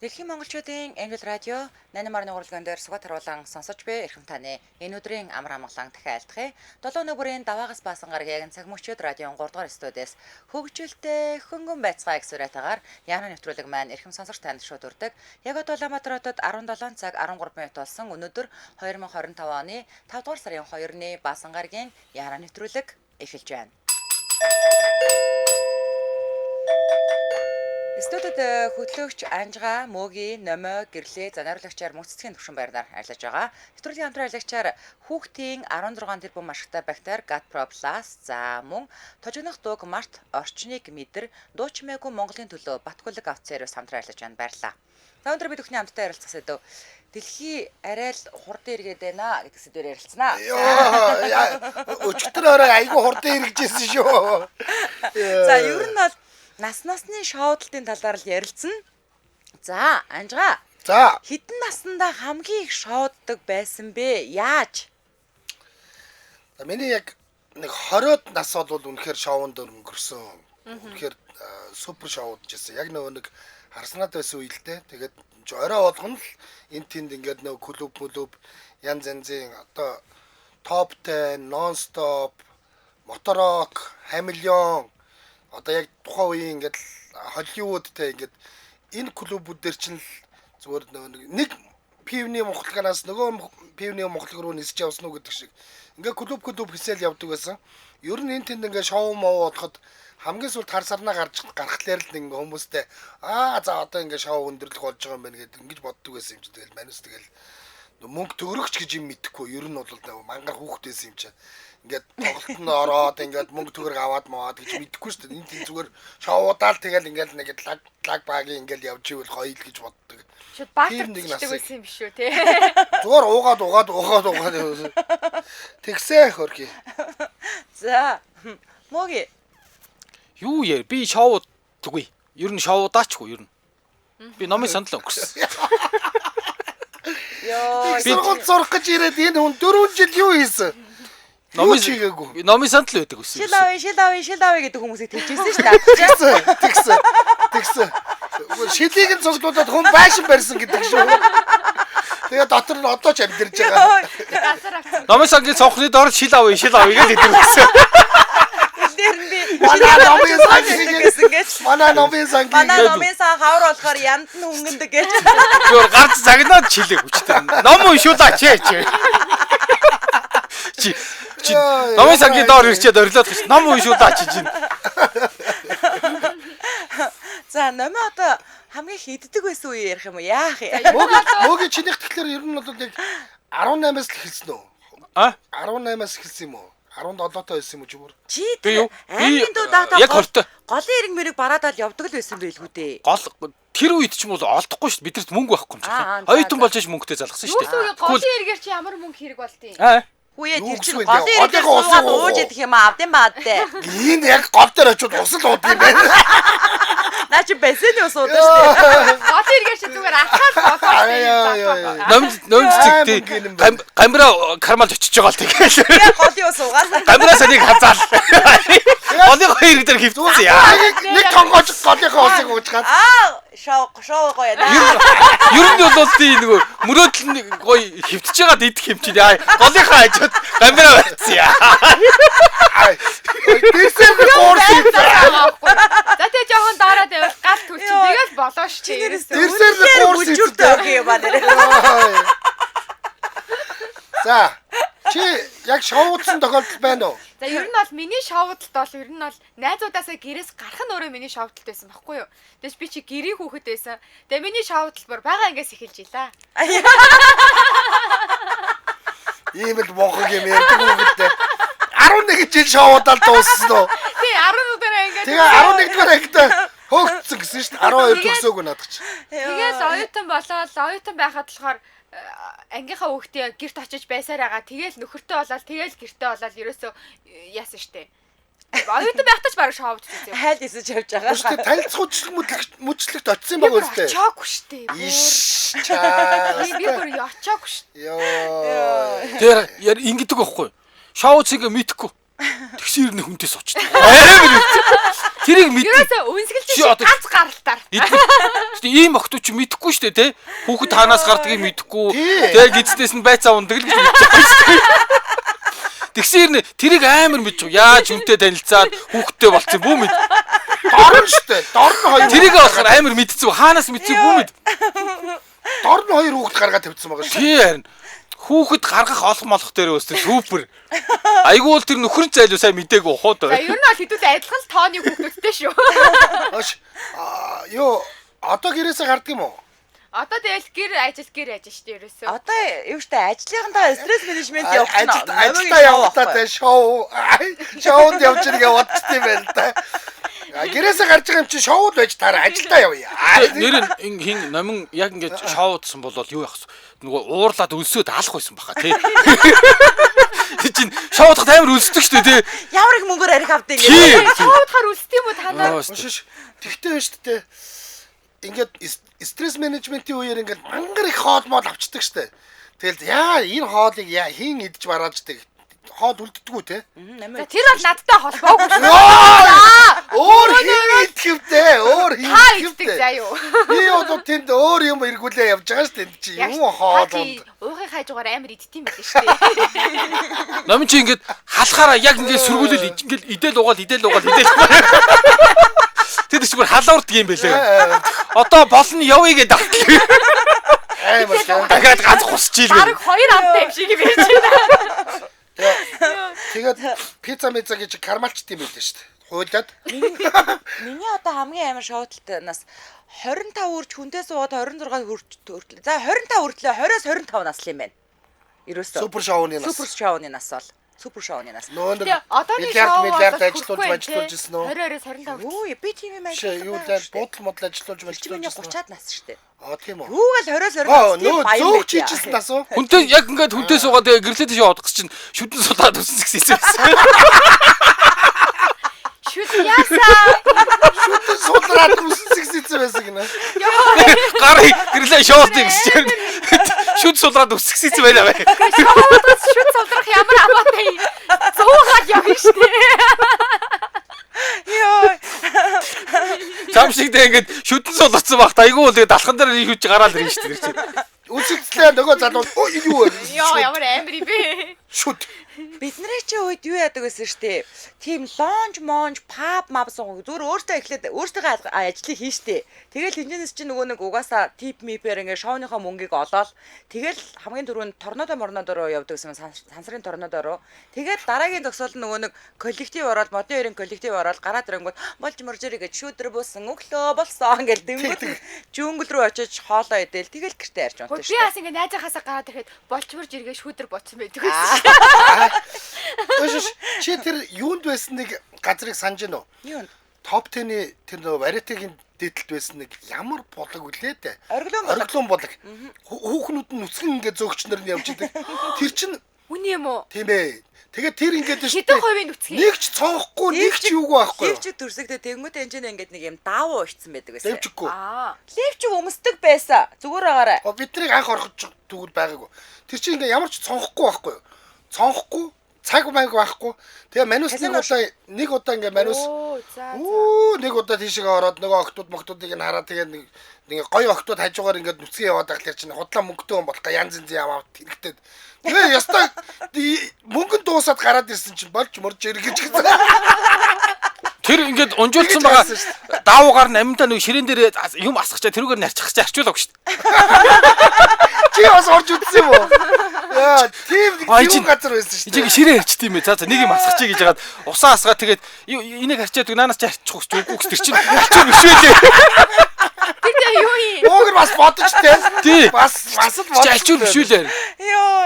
Дэлхийн монголчуудын Англи радио 8.3 урлаган дээр сугат харуулan сонсож буй эрхэм таны энэ өдрийн амар амгалан дахин айлтгая. 7 өнөг бүрийн даваагаас баасан гарагийн цаг мөчид радион 3 дугаар студиэс хөгжилтэй хөнгөн байцгаа их сүрэтагаар яана нэвтрүүлэг маань эрхэм сонсогч танд шууд өрдөг. Яг одоо Улаанбаатар хотод 17 цаг 13 минут болсон. Өнөөдөр 2025 оны 5 дугаар сарын 2-ны баасан гарагийн яана нэвтрүүлэг эхэлж байна. Студид хөтлөгч Анжга, Мөги, Номой, Гэрлээ за найруулагчаар мөн цэцгийн төвшин байрнаар ажиллаж байгаа. Нэвтрүүлгийн хамтран ажиллагчаар хүүхдийн 16 тэрбум ашигтай бактери Gut Pro Plus за мөн тожигнох дууг Март орчныг мэдэр дуу чимээгүй Монголын төлөө Батгүлэг авто сервис хамтран ажиллаж байна. Баярлалаа. За өнөөдөр бид бүхний хамтдаа ярилцах сэдэв дэлхий арай л хурдан эргээд байна гэдэг сэдвээр ярилцсанаа. Йоо, өчигдөр орой айгүй хурдан эргэж ирсэн шүү. За ер нь бол нас насны шоудлтын талаар л ярилцсан. За, Анжга. За. Хэдэн наснда хамгийн их шоуддаг байсан бэ? Яаж? За миний яг нэг 20-од нас бол үнэхээр шоунд өнгөрсөн. Үнэхээр супер шоудж ирсэн. Яг нөгөө нэг харснаад байсан үе л дээ. Тэгээд орой болгоно л энэ тэнд ингээд нөгөө клуб мүлүб янз янзын одоо топ 10, non stop, моторок, хамелеон одоо яг тухайн үеийн ингээд Холливуудтэй ингээд энэ клубүүд дээр чинь л зүгээр нэг пивны мухлагаас нөгөө пивны мухлаг руу нисэж явсан уу гэдэг шиг ингээд клуб клуб хэсэл явдаг байсан. Ер нь энэ тэнд ингээд шоу моо болоход хамгийн сүүлд хар сарнаа гарч гарахлаар л нэг хүмүүстэй аа за одоо ингээд шоу өндөрлөх болж байгаа юм байна гэдэг ингэж боддог байсан юм чи. Тэгэл манус тэгэл мөнгө төгрөгч гэж юм мэдэхгүй. Ер нь бол мангар хүүхдээс юм чи. Ингээд тоглолт нь ороод ингээд мөнгө төгрөг аваад маваад гэж мэдэхгүй шүү дээ. Энэ тийм зүгээр шоудаал тэгэл ингээд нэг лаг лаг багийн ингээд явж ивэл гоё л гэж боддог. Шууд баатар гэдэг байсан юм биш үү те. Зүгээр уугаад уугаад уугаад уугаад тэгсээ хөрхи. За Моги юу яа би шоуддаггүй. Ер нь шоудаачгүй ер нь. Би номын сандал өнгөрсөн. Йоо би сургууль сурах гэж ирээд энэ хүн 4 жил юу хийсэн? Номын чигээгүй. Номын сандал байдаг өссөн. Шил авъя, шил авъя, шил авъя гэдэг хүмүүсийг тэгжсэн шүү дээ. Тэгсэн. Тэгсэн. Шилийг нь цуглуулад хүн байшин барьсан гэдэг шүү. Тэгээ дотор нь одоо ч амьдарч байгаа. Номын сангийн цонхны доор шил авъя, шил авъя гэж хэлдэг. Тэр нь би манай номын сан гэсэн гэж. Манай номын сан. Манай номын сан хавар болохоор янд нь хөнгөндөг гэж. Зүгээр гарч загнаад шилээг үчтэй. Ном уншуулаач ээ чи. Чи чи номын сангийн доор ирчээд орилоод гэж ном уншуулаач чинь. За номын одоо хамгийн их иддэг байсан үе ярих юм уу? Яах юм? Мөгийн чинийх тэгэхээр ер нь бол яг 18-аас л эхэлсэн үү? А? 18-аас эхэлсэн юм уу? 17-той байсан юм уу чи бүр? Чи тэр аймгийн дуу даатаа яг 20-той. Голын эрэг мэрэг бараадаад явдаг л байсан байлгүй дээ. Гол тэр үед ч юм бол олдохгүй шүү дээ. Бидэрт мөнгө байхгүй юм чинь. Оюутан болж иж мөнгөтэй залгасан шүү дээ. Голын эрэгээр чи ямар мөнгө хэрэг болтیں۔ Аа. Хүүе тэр чинь голын эрэгээр суугаад ууж идэх юм авдсан баад дээ. Энэ яг гол дээр очиод ус л уудаг юм байна. Наа чи бассейн ус уудаг шүү дээ. Голын эрэгээр чи зүгээр алхаад болоо шүү дээ. Номд цэг тий. Гамбира кармалж очиж байгаа л тэгэл. Тэгээ голын ус уугаад. Гамбира санийг хазаал. Голын хоёр дээр хөвтсөн яа. Нэг тонгооч голынхоо усыг уужгаад. Аа шоу шоу гоё яа. Ер нь бол тий нөгөө мөрөөдөл нь гоё хөвтөж байгаад идэх юм чинь яа. Голынхоо хажууд гамбира барьсан яа. Дэрсээр гуурсан. За тэгээ жоохон доороо тавиал гал түлчин тэгэл болоо шүү дээ. Дэрсээр гуурсан. Бүлжүүртэй өх юм ба нэрээ. За чи яг шоудсан тохиолдол байна уу? За ер нь бол миний шоудалт бол ер нь бол найзуудаасаа гэрээс гарах нь өөрөө миний шоудалт байсан байхгүй юу? Тэгээс би чи гэрийн хүүхэд байсан. Тэгээ миний шоудалт бүр бага ангиас эхэлж илаа. Ийм л мунхаг юм ярьдаг хүүхэдтэй. 11 жил шоудаал дууссан уу? Тий 11 дугаар ангиад. Тэгээ 11 дугаар ангид хөөгдсөн гэсэн шүү дээ. 12 төгсөөгүй надад чи. Тэгээл оюутан болоод оюутан байхад болохоор ангийнхаа хүүхдээ гэрт очиж байсаар байгаа. Тэгээл нөхөртэй болоод тэгээл гэртээ болоод ерөөсөө яасан штэ. Оюутан байхдаа ч бараг шоудж үзээ. Хайл эсэж явж байгаа. Үгүй шүү дээ. Танилцах мүжлэгт очсон баг үстэй. Очоогүй штэ. Иш чаа. Би бүр очоогүй штэ. Йоо. Тэр яар ингэдэг байхгүй. Шоуцыг мэдэхгүй. Тэгсэн ирнэ хүнтэй суучдаг. Амар хэцүү. Тэрийг мэд. Ерөөсөө үнсгэлж Чи шиг одоо- ганц гаралтаар. Гэтэ ийм охтууд чи мэдэхгүй шүү дээ, тэ? Хүүхэд хаанаас гардгийг мэдэхгүй. Тий. Тэ гидснээс нь байцаа ундаг л гэж мэдэж байгаа шүү дээ. Тэгсэн ирнэ тэрийг амар мэдж байгаа. Яаж хүнтэй танилцаад хүүхэдтэй болцсон бүү мэд. Дор нь шүү дээ. Дор нь хоёр. Тэрийг болохоор амар мэдсэн. Хаанаас мэдсэн бүү мэд. Дор нь хоёр хүүхэд гаргаад тавьчихсан байгаа шүү. Тий харин хүүхэд гаргах олох молох дээр өстө супер. Айгуу л тэр нөхөр нь зайлуу сайн мдээгүй хууд. За ер нь бол хэдүүлээ адилхан л тооны хүүхдүүдтэй шүү. Хоош юу одоо гэрээсээ гардаг юм уу? Одоо тэгэл гэр ажил гэр ажил шүү дээ ерөөсөө. Одоо юу штэ ажлынхантаа стресс менежмент явах нь Ажилд ажилдаа явахдаа те шоу шоунд явж иргээ бодчт юм байна л да. Гэрээсээ гарч байгаа юм чи шоуд байж таараа ажилдаа явъя. Нэр нь хин номин яг ингээд шоудсан бол юу яах вэ? Нөгөө уурлаад өлсөөд алах байсан баха тий. Тэг чин шоудахад амар өлсдөг шүү дээ тий. Ямар их мөнгөөр арих авд Тий. ингэ. Шоудахаар үлсдэг юм уу та нар? Ошиш тэгтээ байна шүү дээ. Ингээд стресс менежментийн үеэр ингээд мангар их хоол мол авчдаг шүү дээ. Тэгэл яа энэ хоолыг яа хин идэж барааждаг. Хоол үлддэггүй те. За тэр бол надтай холбоогүй шүү. Өөр хин идэх юм дээ. Өөр хин Та идэх юм иддэг дээ. заа юу. Би одоо тэнд өөр юм эргүүлээ явж байгаа шүү дээ. Энд чи юм хоол унд. Уухын хажуугаар амар иддэг юм байл шүү дээ. Номин чи ингээд халахаараа яг ингээд сөргүүлэл ингээд идэл угаал идэл угаал идэл. Тэр чинь бүр халуурдаг юм бэлээ. Одоо болно явъя гэдэг автлаа. Амар те. Дахиад ганц хусч ийл. Бараг хоёр амтай юм шиг юм ярьж байна. Тэгээд пицца мицца гэж кармалчт юм байлээ шүү дээ. Хуулаад Миний одоо хамгийн амар шоудлт нас 25 үрж хүнтэй суугаад 26 хүрч хүртэл. За 25 хүртлээ 20-оос 25 нас л юм байна. Ерөөсөө. супер шоуны нас. Супер шоуны нас бол. Супер шоуны нас. Нөө нэг Тэгээ одооны миллиард шоу миллиард бол ажиллуулж хүрхгүй ажиллуулж ирсэн үү? 20-оос 25 Юу би тийм юм Биш юу ажилласан. лээ буудал модал ажиллуулж Чи ажиллуулж миний ирсэн үү? 30-аад нас шүү дээ. Аа тийм үү. Юугээл 20-оос 25 Аа тийм нөө баян зөөгч байт. хийжсэн нас уу? Хүнтэй яг ингээд хүнтэй суугаад тэгээ гэрлээ тийш явах гэж чинь шүдэн сулаад үсэн гэсэн байсан. Шүл яасаа. Шүтэн сулраад үсэн сэгсийцэн байсан гинэ. Гар гэрлээ шоуд гэсэн чинь шүд сулраад үсгэсэн байна бай. Шоудаас шүл сулрах ямар хамаатай юм. 100 гал явна шүү дээ. Йоо. Зам шиг тэ ингээд шүдэн суларсан багт айгүй бол тэгээ далхан дээр шүж гараал ирнэ шүү дээ тэр чинь. Үсэгдлээ нөгөө залуу өө энэ юу вэ? Йоо ямар амар юм бэ. Шүт. Бидний чи үед юу яадаг байсан шүү дээ. Тийм лонж монж паб маб сууг зүгээр өөртөө эхлээд өөртөө ажлыг хийн штэ. Тэгэл хинжэнэс чи нөгөө нэг угаасаа тип мипээр ингээ шоуныхоо мөнгийг олоод тэгэл хамгийн түрүүнд торнодо морнодо руу явдаг гэсэн сансрын торнодо руу. Тэгээд дараагийн зогсоол нь нөгөө нэг коллектив ороод модны хоёрын коллектив ороод гараад ирэнгүүт болж моржэрэ гэж шүүдэр буусан өглөө болсон ингээл дөнгөт жөнгөл рүү очиж хоолоо идэл тэгэл гэртээ ярьж унтсан Би шүү дээ. бас ингээ найзынхаасаа гараад ирэхэд болчморж эргээ шүүдэр боцсон байдаг байсан. Өшөш чи тэр юунд байсан нэг газрыг санаж гин үү? Юунд? Топ 10-ийн тэр нөгөө варитегийн дээдлэлт байсан нэг ямар булаг үлээ дээ. Ориглон булаг. Ориглон булаг. Хүүхнүүд нь нүцгэн ингээ зөөгчнөр нь явж идэг. Тэр чинь Үний юм уу? тийм ээ. Тэгээд тэр ингээд шүү Хэдэн хувийн нүцгэн? Нэг ч цонхгүй, нэг ч юугүй байхгүй юу? Левчик төрсөгдөө тэнгуүт энэ чинь ингээд нэг юм даавуу ичсэн байдаг байсан. Левчикгүй. Аа. Левчик өмсдөг байсан. Зүгээр агаарай. Оо бид нарыг анх ороход ч тэгвэл байгаагүй. Тэр чинь ингээ ямар ч цонхгүй байхгүй юу? Цонхгүй, цаг маяг байхгүй. Тэгээ манус нэг Казино удаа нэг удаа ингээ манус Оо за за. Үу нэг удаа тийшээ ороод нөгөө октод моктуудыг нь хараад тэгээ нэг нэг гоё октод хажуугаар ингээд нүцгэн яваад ахлаар чинь худлаа мөнгөтэй хүн болох га янз янзын яваад хэрэгтэй. Тэгээ ёстой мөнгөн дуусаад гараад ирсэн чинь болж морж ирэх гэж гэсэн. Тэр ингээд унжуулсан Тэгэж байгаа харсан шүү даавуугаар нь амтаа нэг ширээн дээр юм асгах чаа тэрүүгээр нарчих чаа арчуулаа гэж шүү дээ. Чи бас орж үзсэн юм уу? Яа, тийм Ай, нэг чи- юм газар байсан шүү Энд чинь дээ. ширээ арчт юм ээ. За за нэг юм асгах чи гэж хагаад усаа асгаа тэгээд энийг арчаад үг наанаас чи арчих гэж үгүй гэж тэр чинь арчуу биш байлээ. Тэр тэгээ юу юм? Уугэр бас бодож те. Тий. Бас бас л Чи бодож. арчуу биш үлээ. Йоо.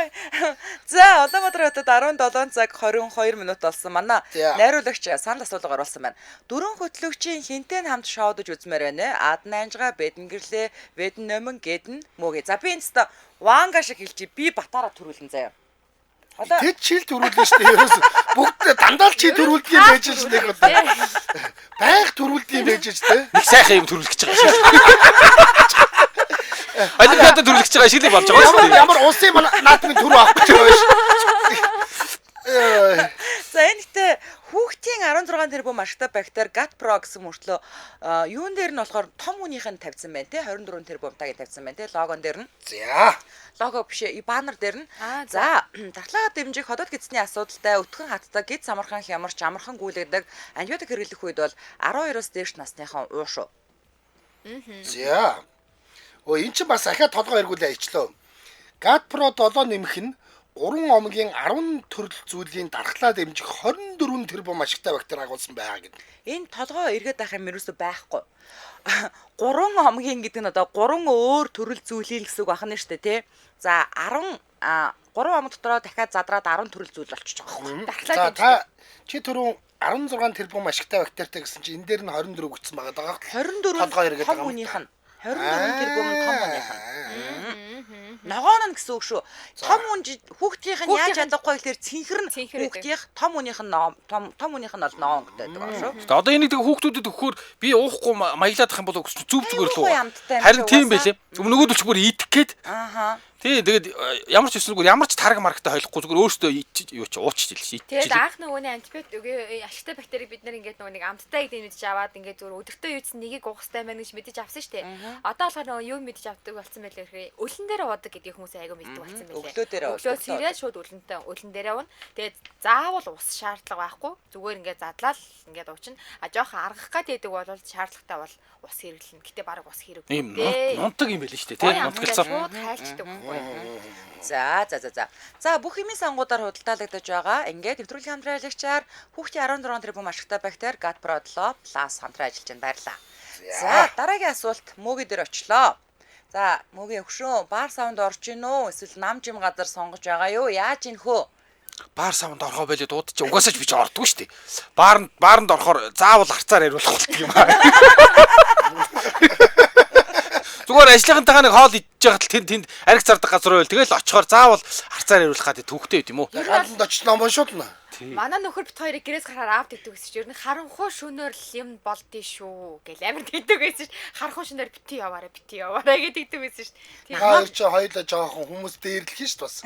За Улаанбаатар хотод 17 цаг 22 минут болсон. Манай За. найруулагч санал асуулга оруулсан байна. Дөрвөн хөтлөгчийн хинтээ хамт шоудож үзмээр байна. Адна анжга, бэдэн гэрлээ, бэдэн номин гэдэн мөг. За би энэ өстө Ванга шиг хэлчих. Би батаараа төрүүлэн заяа. Одоо Тэд чил төрүүлнэ шүү дээ. Ерөөс бүгд дандаа л чи төрүүлдэг юм байж ч нэг удаа. Байнга төрүүлдэг юм байж ч те. Нэг сайхан юм төрүүлэх гэж байгаа шиг. Олимпиада төрүүлэх гэж байгаа шиг л болж байгаа шүү Ямар дээ. ямар улсын наадмын төр авах гэж байгаа шүү. Э, За энэ гэтээ Хүүхдийн 16 тэрбум ашигтай бактери Gut Pro гэсэн мөртлөө юун дээр нь болохоор том хүнийх нь тавьсан байна те 24 тэрбумтайг тавьсан байна те логон дээр нь. За. Лого биш баннер дээр нь. За, дархлаагаа дэмжих ходоод гидсний асуудалтай өтгөн хатдаг гид самархан хямарч амархан гүйлгдэг антибиотик хэрэглэх үед бол 12-оос дээш насныхан уу шүү. За. Өө эн чинь бас ахиад толгой эргүүлээ ичлөө. Gut Pro 7 нэмэх нь 3 омгийн 10 төрөл зүйлийн дархлаа дэмжих 24 тэрбум ашигтай бактери агуулсан байгаа гэдэг. Энэ толгой эргээд байх юм ерөөсөө байхгүй. 3 омгийн гэдэг нь одоо 3 өөр төрөл зүйлийн гэсэн үг байна шүү дээ, тий? За 10 3 омог дотроо дахиад задраад 10 төрөл зүйл болчихж байгаа байхгүй. Дархлаа За та чи түрүүн 16 тэрбум ашигтай бактеритай гэсэн чи энэ дээр нь 24 гүцсэн байгаа даа. 24 толгой эргээд том байгаа юм. хүнийх нь 24 тэрбум нь том хүнийх нь. Ногоон нь гэсэн үг шүү. Том хүн хүүхдийнх нь яаж чадахгүй гэхээр цэнхэр нь хүүхдийнх том хүнийх нь том хүнийх нь бол ноон гэдэг байгаа шүү. Одоо энийг тэг хүүхдүүдэд өгөхөөр би уухгүй маялаадах юм бол өгсөн зүв зүгээр л уу. Харин Харин тийм байлээ. Нөгөөдөл ч бүр идэх гээд. Ааха. Тий, тэгээд ямар ч юм зүгээр ямар ч тараг маргатай хойлохгүй зүгээр өөртөө юу ч уучж ил шийдчихлээ. Тэгээд анх нөгөөний антибиотик ашигтай бактерийг бид нэр ингээд нөгөө нэг амттай гэдэг мэдэж аваад ингээд зүгээр өдөртөө юуцсан нэгийг уух хэрэгтэй байна гэж мэдэж авсан шүү дээ. Одоо болохоор нөгөө юу мэдэж авдаг болсон байлээ гэхээр өлөн дээр уудаг гэдгийг хүмүүс айгүй мэддэг болсон байлээ. Өглөө дээр Өглөө сэрээд шууд өлөнтэй өлөн дээрээ уuna. Тэгээд заавал ус шаардлага байхгүй. Зүгээр ингээд задлал ингээд уучна. А жоохон аргах гад байдаг бол шаардлагатай бол ус хэрэглэнэ. Гэтэ бараг ус хэрэггүй. Ийм нунтаг юм байл шүү дээ, тий? Нунтгалцаар. Шууд хайлчдаг байхгүй. За за за за. За бүх химийн сангуудаар худалдаалагдаж байгаа. Ингээд нэвтрүүлгийн хамтран ажиллагчаар хүүхдийн 16 тэрбум ашигтай бактери Gut Pro 7 Plus хамтран ажиллаж байна. Баярлалаа. За дараагийн асуулт мөөгийн дээр очлоо. За мөөгийн өгшөө бар саунд орж ийн үү? Эсвэл нам жим газар сонгож байгаа юу? Яаж ийн хөө? Бар саунд орхоо байлээ дуудаж чи угаасаа ч би ч ордгүй шүү дээ. Баарнд орохоор заавал харцаар яриулах болт юм аа. Зүгээр ажлынхантайгаа нэг хоол идэж байхад л тэнд ариг зардаг газар байвал тэгэл очихоор заавал харцаар яриулах гэдэг төвхтэй байт юм уу? Ганцанд очиж ном уншуулна. Манай нөхөр бит хоёрыг гэрээс гарахаар аавд иддэг гэсэн чинь ер нь харанхуй шөнөөр л юм болдсон шүү гэл амар тэгдэг байсан ш. Харанхуй шөнөөр бити яваарэ бити яваарэ гэдэг тэгдэг байсан ш. Та хоёр чи хоёулаа жоохон хүмүүс дээрлэх нь ш бас.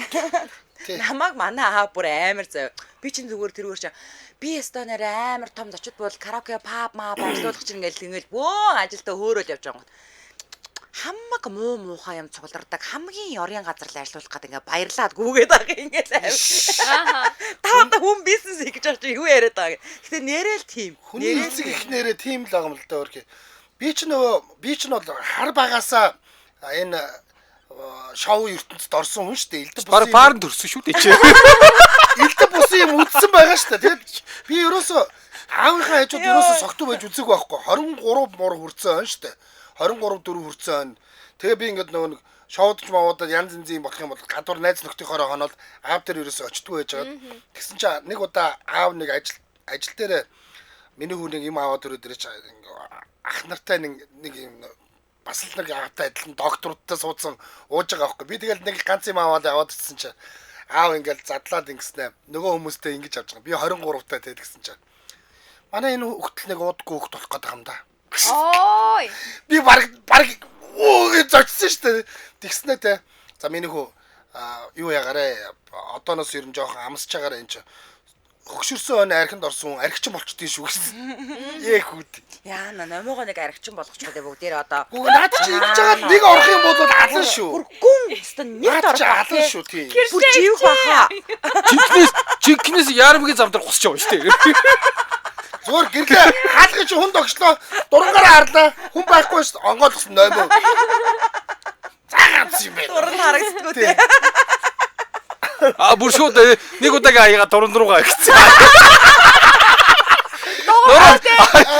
Намайг манай аав бүр амар заяа. Би чинь зүгээр тэрүүгээр чи би ястаа нэр амар том зочид бол караоке паб маа борлуулах чинь ингээл ингээл бөөн ажилдаа хөөрөөл явж байгаа юм. Хамаг муу муухай юм цуглардаг хамгийн ёрын газар л ажиллуулах гэдэг ингээ баярлаад гүгээд байгаа ингээл амар. Та одоо хүн бизнес хийж байгаа чи юу яриад байгаа. Гэтэ нэрэл тийм. Хүний эцэг их нэрээ тийм л байгаа юм л да өөрхий. Би ч нөгөө би ч нь бол хар багасаа энэ шоу ертөнцид орсон хүн шүү дээ. Элдв Бараг баарнд төрсөн шүү дээ чи. Элдв бусын юм үдсэн байгаа шүү дээ. Тэгээд би ерөөсөө аавынхаа хажууд ерөөсөө согтуу байж үзег байхгүй. 23 муур хүрсэн он шүү дээ. 23 4 хүрсэн он. Тэгээ би ингээд нөгөө нэг шоудч мавуудад янз янзын болох юм бол гадуур найз нөхдийнхоороо хоноод аав дээр ерөөсөө очтгүй байж байгаад тэгсэн чинь нэг удаа аав нэг ажил дээр миний хүүнийг юм аваад өрөөд ирэж ах нартай нэг юм бас л нэг аавтай адилхан докторудтай суудсан ууж байгаа байхгүй. Би тэгэл нэг ганц юм аваад яваад ирсэн чинь аав ингээл задлаад ингэснэ. Нөгөө хүмүүстэй ингэж авч байгаа. Би 23 таа тэгсэн чинь манай энэ хүүхдэл нэг уудаггүй хүүхд болох гээд байгаа юм да. Ой. Би баг өө гэж зочсон шүү дээ. Тэгснэ те. За миний хүү юу ягаарэ одооноос ер нь жоохон амсч байгаарэ энэ чинь хөгшөрсөн өн архинд орсон хүн архичин болчдгийг шүү гэсэн. Ээ хүүд. Яана номоогоо нэг архичин болгочихоо дээ бүгдээр одоо. Гүг наад чи ингэж байгаа нэг орох юм бол алан шүү. Бүр гүн өстө нэг орох алан шүү тий. Бүр живх баха. Жинкнээс ярамгийн зам дээр гусч явна шүү дээ. Зүгээр гэрлээ хаалгын чи хүн догшлоо дурангаараа харлаа. Хүн байхгүй шүү онгойлгосон номоо. Заагац юм бэ. Дуран харагддггүй тий. А бүр шууд нэг удаагийн аяга дуран руугаа гэсэн.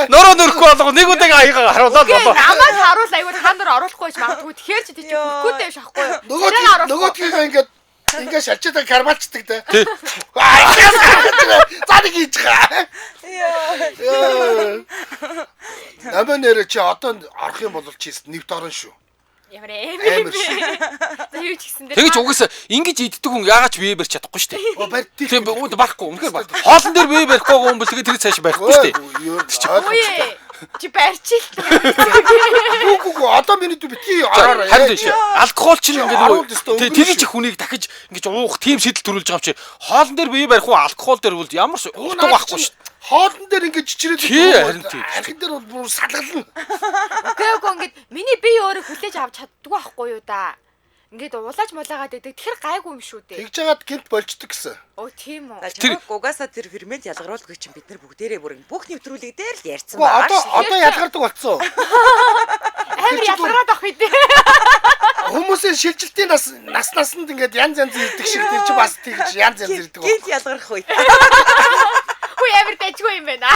Нөрөө нөрөхгүй болго нэг удаагийн аяга харуулаад болоо. Намайг харуул айгүй та нар оруулахгүй ч магадгүй. Тэгэхээр чи тийч хүрхгүй дээ шахгүй юу. Нөгөөдгийг ингээд ингээ шалчаад кармалчдаг те. За нэг хийж байгаа. Яа. Намаа нэрэ чи одоо орох юм бол чи нэвт орно шүү. Ямар амар шүү. За юу ч гэсэн дээр. Тэгэж угаасаа ингэж иддэг хүн яагаад ч бие барьж чадахгүй шүү дээ. Оо барь тийм барахгүй үнэхээр баг. Хоолн дээр бие барихгүй байгаа хүн бол тэгээ тэр цааш барихгүй шүү дээ. Үгүй Чи барьчих л. Үгүй үгүй Одоо миний дүү битгий ороорой. Харин тийм шүү. Алкогол чинь ингээд Оруул өстө нөгөө өнгөрнө тэрийг шүү. чи хүнийг дахиж ингэж уух тийм сэтэл төрүүлж байгаа юм чи. Хоолн дээр бие барих уу алкогол дээр бол ямар ч утга байхгүй шүү. Хоолн дээр ингэж чичрээд Тий, харин тий. Архин дээр бол бүр салгална. Үгүй үгүй ингээд миний бие өөрөө хүлээж авч чаддгүй байхгүй юу да. Ингээд уулаач мулаагаад байдаг. Тэгэхээр гайгүй юм шүү дээ. Тэгж жагаад гинт болчдөг гэсэн. Оо тийм үү. За чамайг угаасаа тэр фермент ялгаруулгүй чинь бид нар бүгдээрээ бүр бүх нэвтрүүлэг дээр л ярьсан Үгүй байгаа одоо шүү. одоо ялгардаг болцсон. Амар ялгараад авах үү. Хүмүүсийн шилжилтийн нас нас насанд ингээд янз янз ирдэг шиг тэр чи бас тэгж янз янз ирдэг. Гинт ялгарх үе. Хүй амар дайггүй юм байна.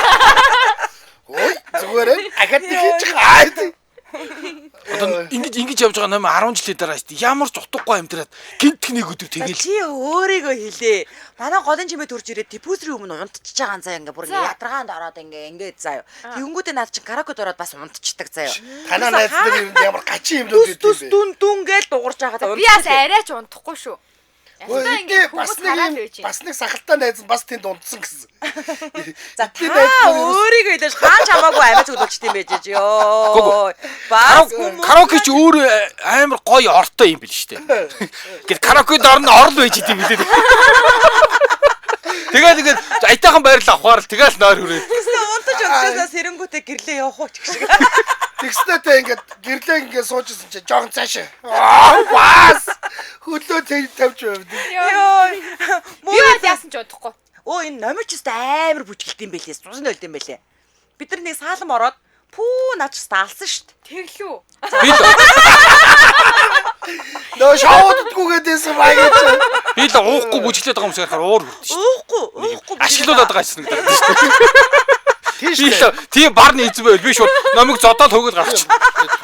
Ой зүгээр ээ. Ахад нэг хийж байгаа. Одоо ингэж ингэж явж байгаа ном 10 жилийн дараа шүү дээ. Ямар ч утгагүй амьдраад гинтх нэг өдөр За тэгэл чи өөрийгөө хэлээ. Манай голын чимээ төрж ирээд диффузрын өмнө унтчихж байгаа юм заяа ингээ бүр ингээ За. ядаргаанд ороод ингээ ингээ заяа. Тэгэнгүүтээ наад чинь караокед ороод бас унтчихдаг заяа. Танаа найз нар юм ямар гачин юмнууд Түс өгдөг түс юм бэ? дүн дүн гээл дуурж байгаа. Би бас арайч унтахгүй шүү. Ой, Ястаа эдээ ингээд бас хүмүүс нэг хараад юм байж байна. бас нэг сахалтай найз нь бас тэнд унтсан гэсэн. За Эдний та найз нар ерөөс- өөрийгөө хэлээж хаан чамаагүй амиа зүглүүлчихсэн юм байж ёо. Бас хүмүүс караоке чи өөр амар гоё ортой юм бил шүү дээ. Ингээд караокед орно орл байж идэм билээ. Тэгээд ингээд аятайхан байрлал авахаар л тэгэл нойр хүрээд. Тэгснэ унтаж унтчихсаа сэрэнгүүтээ гэрлээ явах уу ч гэх шиг. Тэгснэ тэ ингээд гэрлээ ингээд суужсэн чи жоохон цаашаа. Аа бас хөлөө тавьж байв. Йоо. Би бол яасан ч удахгүй. Өө энэ номич өстө амар бүжгэлт юм бэлээ. Цусны нөлд юм бэлээ. Бид нар нэг саалам ороод пүү наач өстө алсан шүү дээ. Тэглүү. Би л Нөө шоуддггүй гэдээсэн баг гэж. би л уухгүй бүжиглээд байгаа юм шиг харахаар уур хүрдэн шүү Уухгүй, уухгүй. дээ. Ашиглуулад байгаа юм шиг санагдаад шүү дээ. Тийш Би л тийм барны эзэн байвал би шууд номыг зодоод хөөгөл гаргачих.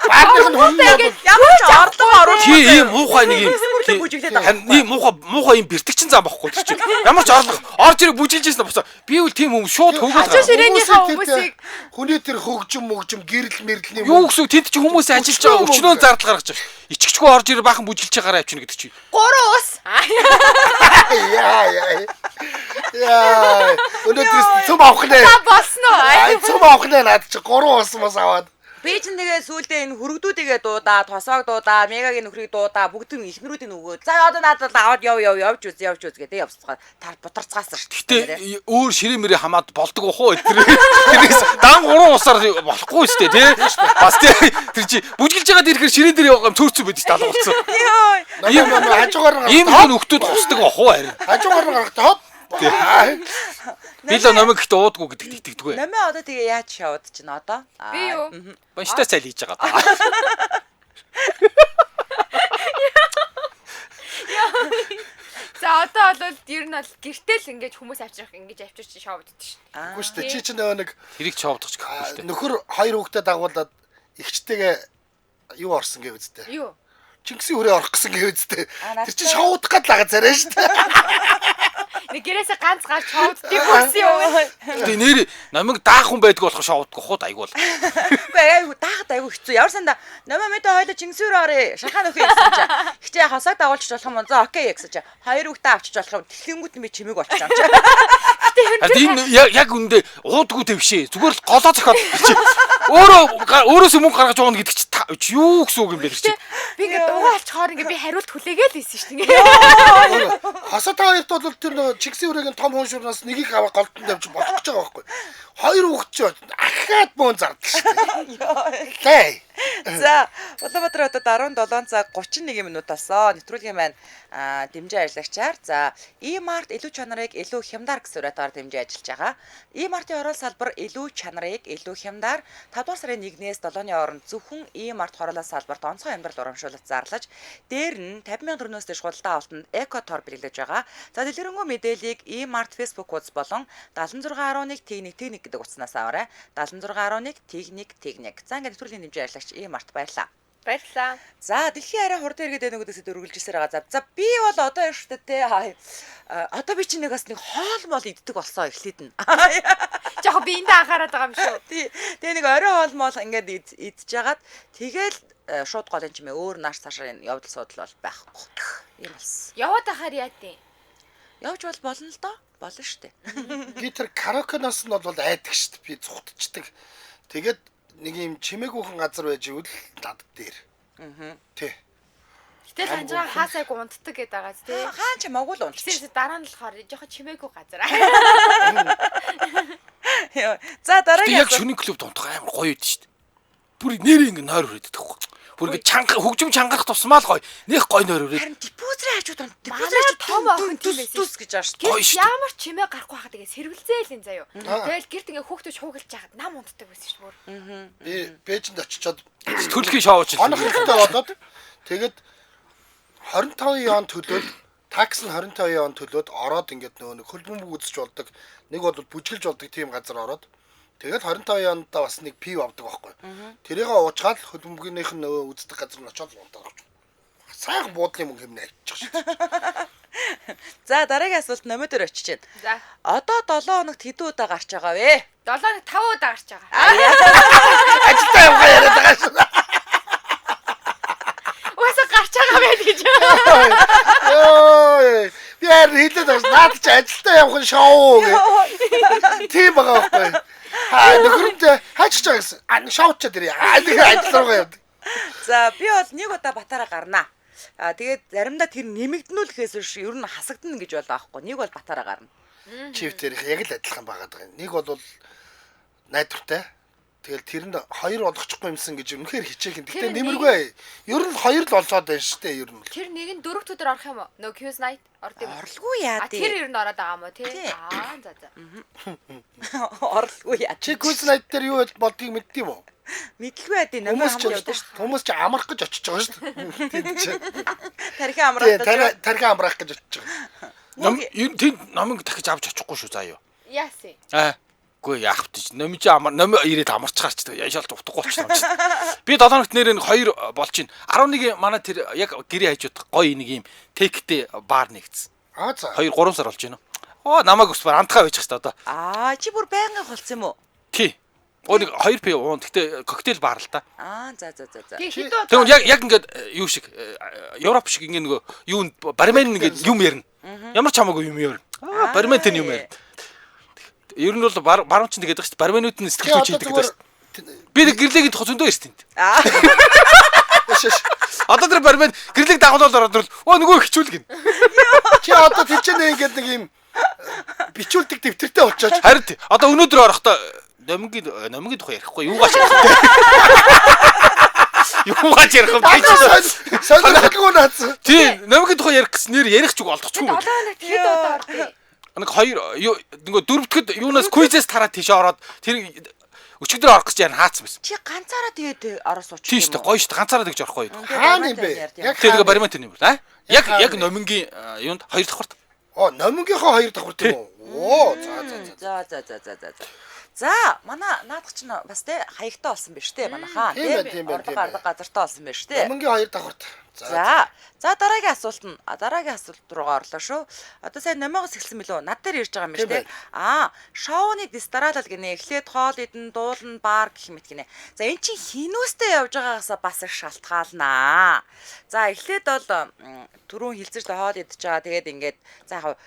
Баарных нь хүн бол Ямар ч орлого оруулах. Тий ийм муухай нэг юм. Бүжиглээд бүжиглээд байгаа. Харин ийм муухай муухай юм бэртгчин зам байхгүй тэр чинь. Ямар ч орлого орж ирэх бүжиглжсэн босоо. Би үл тийм хүмүүс шууд хөөгөл Хажуу гаргах. ширээнийхээ хүмүүсийг хүний тэр хөгжим мөгжим гэрэл мэрлэний Юу гэсэн үг тэнд чи хүмүүс ажиллаж байгаа өчнөө зардал гаргаж байгаа. Ичгчгүй орж ирэх баахан бүжиглж гараа авчина гэдэг чи. гурван ус. Яа яа. Яа. Өнөөдөр цөм авах нэ. Та болсон уу? Ай цөм авах нэ наад чи гурван ус мас аваад. Би чинь тэгээ сүүлдээ энэ хөрөгдүүдийгээ дуудаа, тосоог дуудаа, мегагийн нөхрийг дуудаа, бүгд нь эхнэрүүдийн өгөө. За одоо надад л аваад яв яв явж үз явж үз гэдэг явцгаа. Та бутарцгаасан шүү Гэтэ өөр ширээ мэрээ хамаад болдог уух уу тэр. Тэрнээс дан гурван усаар болохгүй шүү дээ тий. Бас тий тэр чи бүжиглж байгаад ирэхээр ширээн дээр яваа юм цөөрцөн байдаг шүү дээ алгуулсан. Йоо. Ийм хажуугаар нь Ийм хүн нөхдүүд хусдаг ах уу харин. хажуугаар нь гарах хоп. Аа. Би л номыг гэхдээ уудгүй гэдэгт итгэдэггүй. Номоо одоо тэгээ яаж шавд чинь одоо? Би юу? Банштай цайл хийж байгаа даа. За одоо бол ер нь бол гэртэл ингэж хүмүүс авчрах ингэж авчирч шоуддаг шин. Үгүй шүү дээ. Чи чи нөгөө нэг Тэрийг човдох ч гэхгүй шүү дээ. нөхөр хоёр хүүхдэд дагуулад эгчтэйгээ юу орсон гэв үсттэй. Юу? Чингисийн хүрээ орох гэсэн гэв үсттэй. Аа, Тэр чи шоудах гад л ага царай шүү дээ. Нэг гэрээсээ ганц гарч шоуддаг болсон юм. Гэтэ нэр номыг даах хүн байдг болохоор шоудгүй хууд айгуул. Үгүй айгу даахад айгу хэцүү. Ямар санда номоо мэдээ хоёлоо Чингисүр орё. Шахаа нөхөө гэсэн чинь. Хичээ хосог дагуулчих болох юм. За окей гэсэн чинь. Хоёр хүүхдээ авчиж болох юм. Тэхлэнгүүт нь би чимээг болчих юм чи. Харин энэ яг үндэ уудгүй твшээ. Зүгээр л голоо зохиод чи өөрөө өөрөөсөө мөнгө гаргаж ууна гэдэг чи юу гэсэн үг юм бэ тэр чи. Би ингэ дуугаа алчхаар ингэ би хариулт хүлээгээл ийсэн шин. Ингээ. Хосоо та хоёрт бол тэр нөгөө Чингисийн хүрээгийн том хуушурнаас нэгийг аваа голтон тавьж болох гэж байгаа байхгүй. Хоёр хүүхд чи ахаад бөөн зардал шүү дээ. Лээ. За Улаанбаатар хотод 17 цаг 31 минут болсон. Нэвтрүүлгийн маань дэмжин ажиллагчаар за E-Mart илүү чанарыг илүү хямдар гэсэн уриатгаар дэмжин ажиллаж байгаа. E-Mart-ын хороол салбар илүү чанарыг илүү хямдар 5 дугаар сарын 1-ээс 7-ны хооронд зөвхөн E-Mart хороолол салбарт онцгой амьдрал урамшуулалт зарлаж дээр нь 50,000 төгрөгнөөс дээш худалдаа авалтанд эко тор бэлгэлж байгаа. За дэлгэрэнгүй мэдээллийг E-Mart Facebook хуудас болон 76.1 T1 T1 гэдэг утаснаас аваарай. 76.1 T1 T1. За ингээд нэвтрүүлгийн дэмжин ажиллагч E-Mart баярлалаа. Баярлалаа. За дэлхийн арай хурдан иргэд байна гэдэгсэд өргөлжсээр байгаа. За би бол одоо юм шүү дээ те. Одоо би чи нэг бас нэг хоол мол иддэг болсон эхлээд нь. Жохо би эндээ анхаарал байгаа юм шүү. Тий. Тэгээ нэг орой хоол мол ингээд идж жагаад тэгэл шууд голын чимээ өөр нааш цаашаа энэ явдал судал бол байхгүй. Ийм болсон. Яваад ахаар яа тий. Явж бол болно л доо. Болно шүү дээ. Би тэр караокеноос нь бол айдаг шүү дээ. Би зүхтчихдэг. Тэгээд нэг юм чимээгүйхэн газар байж ивэл над дээр. Аа. Тий. Гэтэл ханжгаа хаасайг унтдаг гэдэг байгаа тий. Хаан ч мог л унтчих. Тэгсэн дараа нь болохоор жоохон чимээгүй газар. За дараагийн яг шөнийн клуб унтах амар гоё байд шүү дээ. Бүр нэрээ ингэ нойр хүрээд идэх байхгүй. Бүр ингэ чанга хөгжим чангарах тусмаа л гоё. Нэх гоё нойр хүрээд. Харин диффузрын хажууд унт. Диффузрын хажууд том охин тийм байсан. Түс гэж ааш. Гоё шүү. Ямар чимээ гарахгүй хахад тэгээ сэргэлзээл энэ заяо. Тэгэл гэрт ингэ хүүхдүүд шуугилж хахад нам унтдаг байсан шүү дээ. Би Бээжинд очичоод төрөлхийн шоуч. Хонох хэрэгтэй болоод тэгээд 25 юан төлөөд такс нь 25 юан төлөөд ороод ингээд нөгөө нэг хөлбөмбөг үзэж болдог. Нэг бол бүжгэлж болдог тийм газар ороод тэгээд 25 юандаа бас нэг пив авдаг байхгүй. Тэрийг уучгаад хөлбөмбөгнийх нь нөгөө үздэг газар нь очоод унтаад авчих. Сайхан буудлын мөнгө хэмнэ авчих шүү. За дараагийн асуулт номер дээр очиж байна. За. Одоо 7 хоногт хэдэн удаа гарч байгаа вэ? 7 хоногт 5 удаа гарч байгаа. Ажилдаа явгаа яриад байгаа шүү. Угаасаа гарч байгаа байл гэж. Йоо. Би харин хэлээд байгаа ш. Наад чи ажилдаа явах нь шоу гэх. Тийм байгаа байхгүй. Хаа нөхөрөмтэй хаач ч байгаа гэсэн. А шоучаад ирээ. Аа тэгээ ажил руугаа явдаг. За би бол нэг удаа батараа гарнаа. А тэгээд заримдаа тэр нэмэгднүүлэхээс биш ер нь хасагдана гэж болоо аахгүй. Нэг бол батараа гарна. Чив дээрх яг л адилхан байгаад байгаа юм. Нэг бол найдвартай. Тэгэл тэр нь хоёр болгочихгүй юмсан гэж үнэхээр хичээх юм. Гэтэ нэмэргүй. Ер нь хоёр л болоод байна шүү дээ ер нь. Тэр нэг нь 4 өдөр орох юм уу? Нөө Quiz night орд юм. Орлгүй яа тий. Тэр ер нь ороод байгаа юм уу тий? Аа за за. Орлгүй яа. Чи Quiz night дээр юу болдгийг мэддэг юм уу? Мэдлгүй яа тий. Намайг хамт явдаг шүү. Хүмүүс чи амрах гэж очиж байгаа шүү дээ. Тэнд чи. Тархи амрах гэж. Тархи амрах гэж очиж байгаа. Ном ер нь тэнд номыг дахиж авч очихгүй шүү заа юу. Яасан. Аа. Үгүй яах вэ чи номж амар ном ирээд амарчгаар ч яшаалт утгагүй болчихсон юм чи. Би 7 хоногт нэр нь 2 болж байна. 11 манай тэр яг гэрээ хажууд гоё нэг юм тектэй бар нэгдсэн. Аа за. 2 3 сар болж байна. Оо намайг ус бар амтгаа байж хэвээр одоо. Аа чи бүр байнгын холцсон юм уу? Тий. Оо нэг 2 пи уун. Гэтэ коктейл бар л та. Аа за за за за. Тэгвэл яг ингээд юу шиг Европ шиг ингээд нөгөө юу бармен ингээд юм ярина. Ямар ч хамаагүй юм ярина. Аа бармен тэр юм ярина. Ер нь бол баруун чинь тэгээд байгаа шүү дээ. Барменууд нь сэтгэл зүйч хийдэг гэдэг шүү дээ. Би нэг гэрлэгийн тухай зөндөө ирсэн тэнд. Аа. Одоо тэр бармен гэрлэг дагуулаад ороод ирвэл өө нөгөө хичүүл гин. Чи одоо тийчэнэ ингээд нэг юм бичүүлдэг дэвтэртэй болчооч. Харин одоо өнөөдөр орохдоо номгийн тухай ярихгүй юугаач ярих вэ? Юугаач ярих вэ? Сонирхолгүй наацсан. Тий, номгийн тухай ярих гэсэн нэр ярих ч үг олдохгүй. 7 хоногт хэд удаа ордیں۔ Нэг хоёр нөгөө дөрөвдөд юунаас квизээс тараад тийшээ ороод тэр өчигдөр орох гэж яана хаацсан байсан. Чи ганцаараа тэгээд ороо суучих юм. Тийм шүү дээ гоё шүү дээ ганцаараа тэгж орохгүй. Хаана юм бэ? Яг тэгээ баримт юм байна. Яг номингийн юунд хоёр давхарт. Оо номингийнхоо хоёр давхарт юм уу? Оо за за за. За за за за за. За манай наадах чинь бас те хаягтай болсон биш те манайхаа те орлого газартай болсон биш те. Номингийн хоёр давхарт. За. За дараагийн асуулт нь дараагийн асуулт руугаа орлоо шүү. Одоо сайн номоогоос эхэлсэн мөлөө? Над дээр ирж байгаа юм биш те. Аа, шоуны дистаралал гинэ. Эхлээд хоол идэн, дуулна, бар гэх мэт гинэ. За эн чинь хинүүстэй явж байгаагаасаа бас их шалтгаалнаа. За эхлээд бол түрүүн хилцэж хоол идэж байгаа. Тэгээд ингээд за яг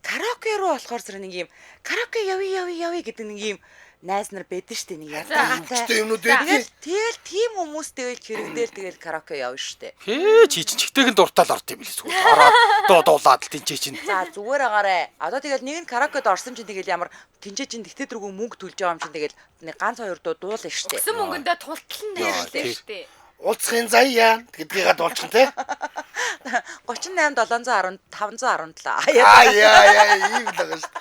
караоке руу болохоор зэрэг нэг юм караоке явъя явъя явъя гэдэг нэг юм найз нар байдэн штэ нэг ядаатай юмнууд байдаг. Тэгэл тийм хүмүүс тэгэл хэрэгдэл тэгэл караоке явна штэ. Хээ чи чинь чигтэйхэн дуртаал орд юм билээ зүгээр. Ороод дуу дуулаад л тэнцээ чинь. За зүгээр агаарэ. Одоо тэгэл нэг нь караокед орсон чинь тэгэл ямар тэнцээ чинь тэгтээ дэргүү мөнгө төлж байгаа юм чинь тэгэл нэг ганц хоёр дуу дуулна штэ. Өсөн мөнгөндөө тултлан нэрэлтэй штэ. Уулзахын заяа гэдгийг дуулчих те. 38 710 517. Аа яа яа ийм л байгаа шүү.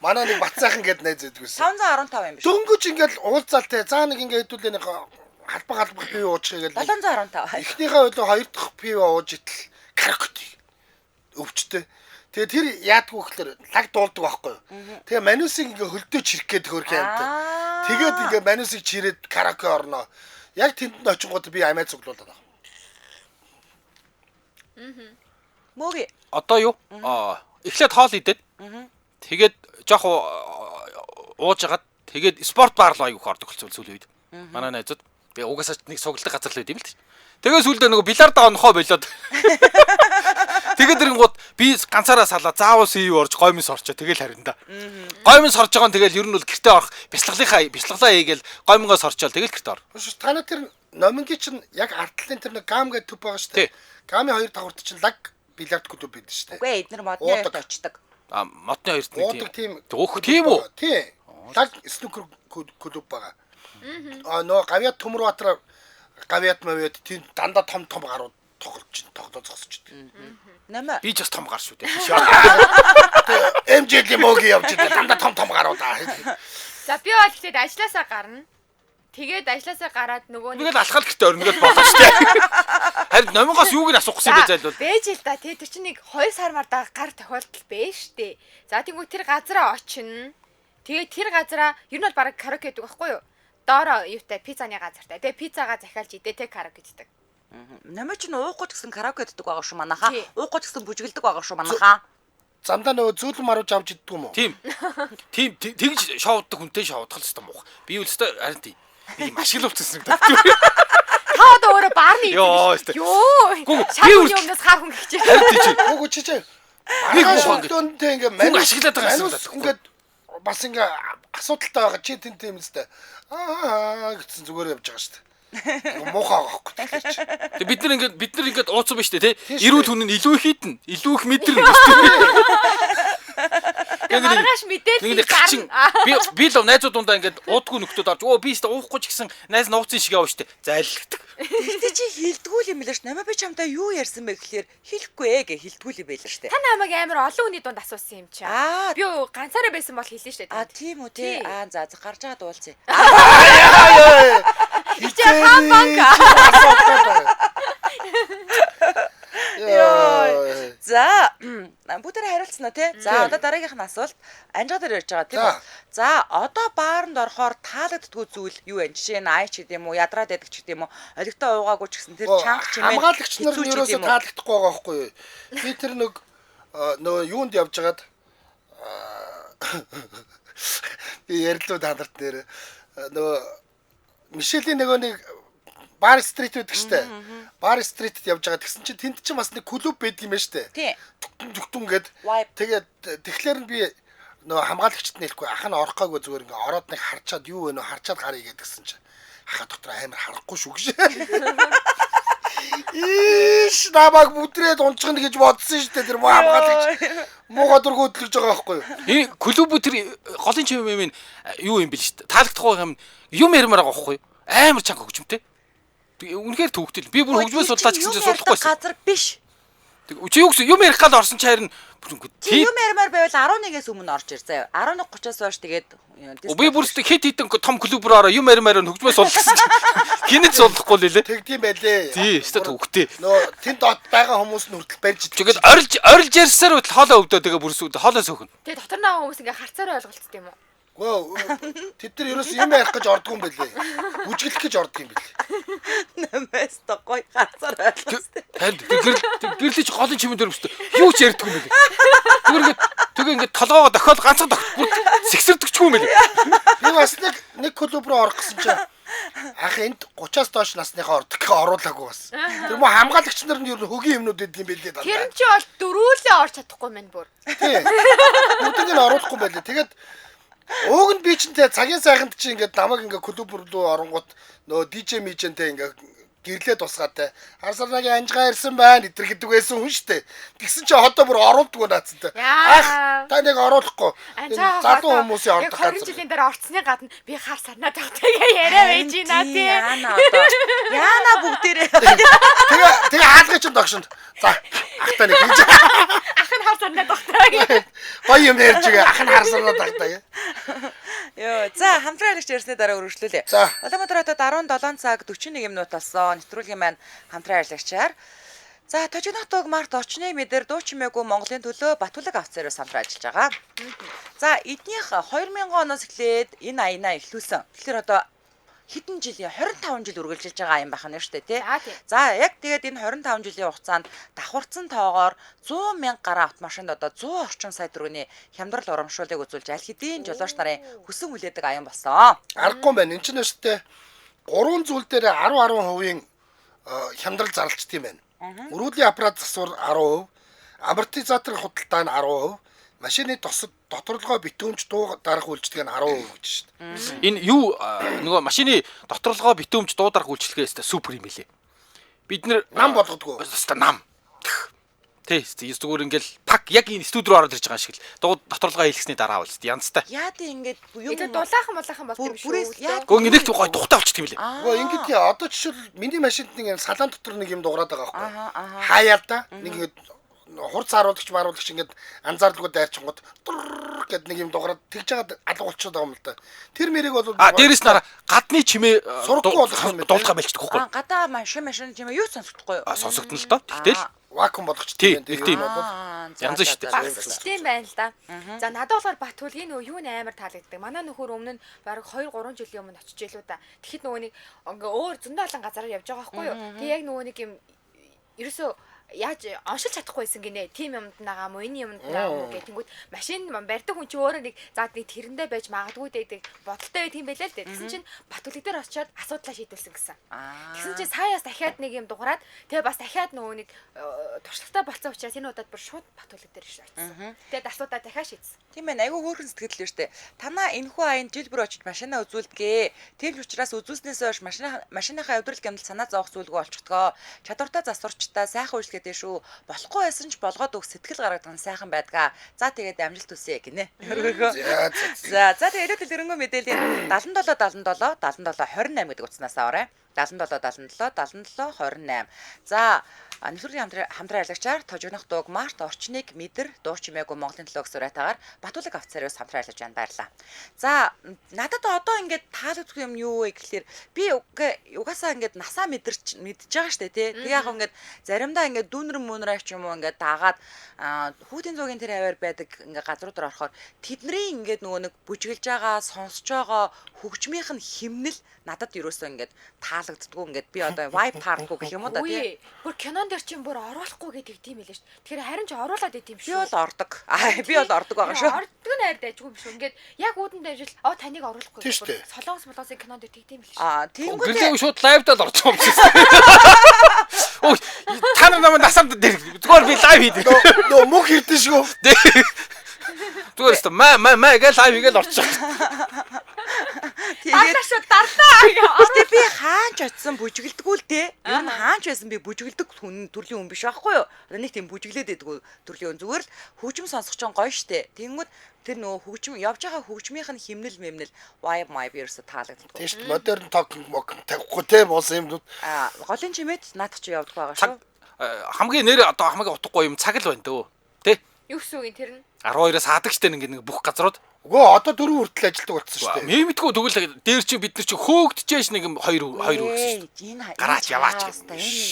Манай нэг Батсайхан гээд найз байдаг байсан. 515 юм биш. Дөнгөж ингээд уулзаал те. Заа нэг ингээд хэдүүлээ нэг халбаг пив уучих гээл. 715. Эхнийхээ өглөө хоёр дахь пив ууж итэл караоке өвчтөй. Тэгээ тэр яадгүй гэхлээр лаг дуулдаг байхгүй юу. Тэгээ манусыг ингээ хөлдөө чирэх гээд хөөрхөн амт. Тэгээд ингээ манусыг чирээд караоке орно. Яг тэнд нь очингууд би амиа цуглуулад байна. Мөги. Одоо юу? Аа, эхлээд хоол идээд. Тэгээд жоох ууж агаад тэгээд спорт бар л аяг ордог болсон сүүлийн үед. Манай найзууд би угаасаа нэг сугалдаг газар л байд юм л тий. Тэгээ сүүлдээ нөгөө бильярд онхоо болоод. Тэгээд ирэнгууд би ганцаараа салаа заавал CEO орж гоймон сорчоо тэгэл харин да. Гоймон сорж байгаа нь тэгэл ер нь бол гэртээ орох бяцлаглынхаа бяцлаглаа хийгээл гоймонгоо сорчоол тэгэл гэртээ ор. Биш та нар тэр номингийн чинь яг артлын тэр нэг гам гэдэг төв байгаа шүү дээ. Гамын хоёр давхарт чинь лаг бильярд клуб байдаг шүү дээ. Үгүй эднэр модны хоёрт очдог. А модны хоёрт нэг тийм. Өөх тийм үү? Тийм. Лаг снукер клуб байгаа. А нөө гавьяат Төмөрбаатар гавьяат мавьяат тийм дандаа том том гарууд тоглож тоглоо зогсож идэг. Намаа. Би ч бас том гар шүү дээ. Биш. MJ-ийн мөг явж идэг дандаа том том гарууд аа. За би бол ихтэй ажилласаа гарна. Тэгээд ажилласаа гараад нөгөө нэг л алхаал гэртээ орно гэж болоо шүү дээ. Харин номингоос юуг нь асуух гэсэн юм бэ зайлвал. Бэж л да. Тэгээ тэр чинь нэг 2 сар мардаа гар тохиолдол бэ штэ. За тэнгуү тэр газараа очино. Тэгээд тэр газараа ер нь бол бараг караоке гэдэг байхгүй юу? Доороо юутай пиццаны газартай. Тэгээ пиццагаа захиалж идэ тэг караоке гэдэг. Намаа чинь уухгүй ч гэсэн караоке гэдэг байгаа шүү манайхаа. Уухгүй ч гэсэн бүжгэлдэг байгаа шүү манайхаа. Замдаа нөгөө зөөлөн маруулж авч иддэг юм уу? Тийм. Тийм тэгж шоуддаг хүнтэй шоудах л хэвээр муух. Би үл хэвээр харин тийм. Би юм ашиглуулчихсан гэдэг. Та одоо өөрөө баарны идэх. Йоо. Би өмнөөс хар хүн гिचээ. Үгүй чи чи. Нэг хүн ингээ мань ашиглаад байгаа юм байна. Ингээд бас ингээ асуудалтай байгаа чи тэн тийм үстэй. Аа гэсэн зүгээр явж байгаа шүү дээ. Муухай байгаа байхгүй тэгэхээр чи. Тэг бид нар ингээд ууцсан ба шүү дээ тий. Эрүүл хүн нь илүү их хийдэн, илүү их мэдэрнэ шүү дээ. Маргааш мэдээлэл гарна. Би л найзууд дундаа ингээд уудгүй нөхдүүд орж өө би ч уухгүй ч гэсэн найз нууцын шиг явна шүү дээ. Зайллагдаг. Тэгтээ чи хилдгүү юм лээ ш. Намаа би чамтай юу ярьсан бэ гэхлээр хэлэхгүй ээ гэ хилдгүү юм байлаа шүү дээ. Та намайг амар олон хүний дунд асуусан юм чи. Би ганцаараа байсан бол хэлнэ шүү дээ. А тийм үү те. Аа за за гарч байгаа дуулцъя. Чи хамбанг. Йоо. За бүгдээрээ хариулсан уу те? За одоо дараагийнх нь асуулт анжаа дээр ярьж байгаа тийм үү? За одоо бааранд орохоор таалагддгүй зүйл юу вэ? Жишээ нь ай ч гэдэм үү, ядраад байдаг ч гэдэм үү, олигтой уугаагүй ч гэсэн тэр чанга чимээ хамгаалагч нар нь ерөөсөө таалагдахгүй байгаа байхгүй юу? Би тэр нэг нөгөө юунд явж хагаад би ярьлуу та нарт нэр нөгөө Мишелийн нөгөө нэг Бар стрит байдаг штэ. Бар стритэд явж байгаа. Тэгсэн чинь тэнд чинь бас нэг клуб байдаг юм байна штэ. Түгтэн түгтэн гээд тэгээд тэгэхээр нь би нөгөө хамгаалагчд нь хэлэхгүй ах нь орох гаагүй зүгээр ингээ ороод нэг харчаад юу вэ нөө харчаад гарыг гэдгсэн чинь ахаа дотор амар харахгүй шүү гэж. Иш намайг бүдрээд унчихна гэж бодсон штэ тэр муу хамгаалагч. Мууга дургу хөдлөж байгаа байхгүй юу? Энэ клуб тэр голын чимээ юм юу юм бэл штэ. Таалагдахгүй юм юм ярмаар байгаа байхгүй юу? Амар чанга хөгжмөнтэй. Үнэхээр төвөгтэй. Би бүр хөгжмөө судлаач гэсэн чинь судлахгүй байсан. Газар биш. Чи юу гэсэн юм ярих гал орсон чи харин чи юм ярмаар байвал 11-ээс өмнө орж ир заяа. 11:30-аас хойш тэгээд би бүр хэд хэдэн том клуб руу ороо юм ярмаар хөгжмөө судласан чи хинэд судлахгүй лээ. Тэгдэм байлээ. Тий, өстө төвөгтэй. Нөө тэнд дот байгаа хүмүүс нь хүртэл барьж идэг. Тэгээд орилж ярьсаар хүртэл хоолой өвдөө тэгээ бүр сүд хоолой сөөхөн. Тэгээд дотор нь хүмүүс ингээ харцаараа ойлголцдог юм уу? Гөө тэд нар ерөөс юм ярих гэж ордгүй юм байлээ. Бүжиглэх гэж ордог юм байлээ. Нэмээс гоё харцаар ойлголцтой. Харин гэрлэж голын чимэн дээр өстө юу ч ярьдгүй юм байлээ. Тэгэр ингээд тэгээ ингээд толгоогоо дохиол ганцхан дохь бүр сэгсэрдэг ч юм байлээ. Би бас нэг клуб руу орох гэсэн чинь ах энд 30-аас доош насныхаа ордог гэх оруулаагүй бас. Тэр мө хамгаалагч нар нь ер нь хөгийн юмнууд өгд юм байлээ дандаа. Тэр нь чи бол дөрүүлээ орч чадахгүй мэн бүр. Тий. Бүгдийг нь оруулахгүй байлээ. Тэгээд Ууг нь би чинь те цагийн сайханд чи ингээд намайг ингээд клуб руу оронгууд нөгөө DJ мижэнтэй ингээд гэрлээ тусгаад те харсарнагийн анжгаа ирсэн байна эдэр гэдэг байсан хүн штэ. Тэгсэн чи одоо бүр оруулдаггүй наацтай. Ах та нэг оруулахгүй. Залуу хүмүүсийн ордог газар. 20 жилийн дараа орцсны гадна би хар сарнаа тогтойгээ яриа байж гинэ тий. Яана одоо. Яана бүгдээрээ. Тэгээ хаалгын чинь догшинд. За ахтай нэг хийж. Ах нь хар сарнаа тогтойгээ. Гоё юм ярьж байгаа. Ах нь хар сарнаа тогтойгээ. Йоо, за хамтран яригч ярьсны дараа үргэлжлүүлье. Улаанбаатар хотод 17 цаг 41 минут болсон. Нэвтрүүлгийн маань хамтран яригчаар. За, Тожинотог Март орчны мэдэр дуу чимээгүй Монголын төлөө Батүлэг авцаараа хамтран ажиллаж байгаа. За, эднийх 2000 оноос эхлээд энэ аянаа эхлүүлсэн. Тэгэхээр одоо хэдэн жилийн 25 жил үргэлжилж байгаа юм байна шүү дээ тий. За яг тэгээд энэ 25 жилийн хугацаанд давхарцсан тоогоор 100 мянга гаруй автомашинд одоо 100 орчим сая төгрөгийн хямдрал урамшууллыг үзүүлж аль хэдийн жолооч нарын хүсэн хүлээдэг аян болсон. Аргагүй байна. Энд чинь шүү дээ. Гурван зүйл дээр 10-10% хямдрал зарлчт юм байна. Өрүүлийн аппарат засвар 10%, Амортизатор худалдаа нь 10%, машины тосод доторлогоо битүүмж дуу дарах үйлчлэг нь 10% гэж шүү дээ. Энэ юу нөгөө машины доторлогоо битүүмж дуу дарах үйлчлэгээ өстой супер юм билээ. Бид нэр Нам болгодгоо. Өстой нам. Тэ зүгээр ингээл пак яг энэ студ руу ороод ирж байгаа шиг л дуу доторлогоо хийлгэсний дараа бол янзтай. Яа тий ингээд юм Это дулаахан мулаахан болд юм Бүр- шүү. бүрээс яа- Гөө ингээд нэг гой тухтай болчихд юм билээ. Үгүй ингээд тий одоо жишээл миний машинд нэг юм салаан дотор нэг юм дуграад байгаа Аха, байхгүй. аха. Хаяа л да. Нэг ингээд хурц харуулагч маруулагч ингээд анзаарлгүй дайрчингууд дурр гэд нэг юм дуграад тэгж жагаад алга болчиход байгаа юм л да. Тэр мэрийг бол А дээрэс нь гадны чимээ Сургахгүй болох юм байна, дуулахаа болчихдог Аа байхгүй. гадаа машин чимээ юу ч сонсохдохгүй юу? А сонсогдно л доо. Тэгтэл вакуум болгочтой Тий, юм нэг тийм. бол Аа, за, Янз за, шүү дээ. за, за, за. Багцчтай юм байна л да. За надад болохоор Батүлгийн нөгөө юу нээр амар таалагддаг. Манай нөхөр өмнө нь бараг 2 3 жилийн өмнө очиж илүү да. Тэгэхэд нөгөө нэг ингээ өөр зөндөө олон газараар явж байгаа байхгүй юу. Тэг яг нөгөө нэг юм ерөөсөө яаж оншилж чадахгүй байсан гинэ. Тим юмд нагаа мó энэ юмд нагаа мó гэх тэнгүүд машин барьдаг хүн чи өөрөө нэг за нэг тэрэндээ байж магадгүй гэдэг бодолтой байт юм байлээ л дээ. Тэгсэн чинь Батүлэг дээр очиод асуудлаа шийдүүлсэн гэсэн. Аа. Тэгсэн чинь саяас дахиад нэг юм дуграад тэгээ бас дахиад нөгөө нэг туршлагатай болцсон учраас энэ удаад бүр шууд Батүлэг дээр шиш очсон. Тэгээд асуудлаа дахиад шийдсэн. Тийм байна. Айгүй хөөрхөн сэтгэл л штэ. Танаа энэхүү аянд жил бүр очиж машинаа үзүүлдэгэ. Тийм ч учраас үзүүлснээс хойш машиныхаа авдрал гэмтэл санаа зовох зүйлгүй болчихдгоо. Чадвартай засварчтай сайхан үйлчлэгээтэй шүү. Болохгүй байсан ч болгоод өг сэтгэл гаргадаг нь сайхан байдгаа. За тэгээд амжилт хүсье гинэ. Өргөө. За, за, За за тэгээд илүү дэлгэрэнгүй мэдээллийн 77 77 77 28 гэдэг утаснаас аваарай. 77 77 77 28. За нэвтрүүлгийн хамтран ажиллагчаар тожигнох дууг Март орчныг мэдэр дуу чимээгүй Монголын төлөө гэсэн уриатаагаар Батүлэг авцариус хамтран ажиллаж байна. Баярлалаа. За надад одоо ингээд таалагдгүй юм юу вэ гэхлээр би угаасаа ингээд насаа мэдэрч мэдж байгаа штэ тий. Тэг яг ингээд заримдаа ингээд дүүнэр мөнрээ ч юм уу ингээд дагаад хүүтийн зуугийн тэр хаваар байдаг ингээд газрууд руу орохоор тэдний ингээд нөгөө нэг бүжиглж байгаа сонсож байгаа хөгжмийнх нь химнэл надад ерөөсөө ингээд таалагддггүй ингээд би одоо vibe таардгүй гэх юм уу да тий. Үгүй. Бүр кинон дээр чинь бүр оруулахгүй гэдэг тийм хэлээ шүү. Тэгэхээр харин ч оруулаад идэм Би шүү. бол ордог. Аа би бол ордог байгаа шүү. Ордог нь хайр дайжгүй юм шүү. Ингээд яг үүдэн дайжил оо таныг оруулахгүй. Тийм шүү дээ. Солонгос молонгосын кинон дээр тэгдэм билээ шүү. Аа тэнгуү Гэрлээ шууд лайвдаа л орсон юм шиг. Ой та нар намайг насанд дээр зүгээр би лайв хийдэг. Нөө мөнх хэрдэн шүү. Зүгээр өстө маа маа маа гэж лайв хийгээл орчих. тэгээд Дарлаа шүү, дарлаа. Гэтэ би хаач очисон бүжиглдэггүй л дээ. Ер нь хаач байсан би бүжиглдэг хүн төрлийн хүн биш байхгүй юу? Одоо нэг тийм бүжиглээд байдгүй төрлийн хүн. Зүгээр л хөгжим сонсох чинь гоё штэ. Тэнгүүд тэр нөгөө хөгжим явж байгаа хөгжмийнх нь химнэл мэмнэл vibe vibe ерөөсө таалагддаг. Тийм шүү дээ. Модерн токинг мок тавихгүй те болсон юмнууд. Аа голын чимээд наадах чи явдаггүй байгаа Цаг шүү. хамгийн нэр одоо хамгийн утгагүй юм цаг л байна дөө. Тэ? Юу гэсэн үг юм тэр нь? 12-оос хаадаг штэ нэг нэг бүх газрууд. Үгүй одоо дөрөв хүртэл ажилладаг болсон шүү дээ. Ми мэдгүй тэгвэл дээр чи бид нар чи хөөгдөжээш нэг юм хоёр хоёр өгсөн шүү дээ. Энэ Гараач яваач гэсэн. Энэ нэг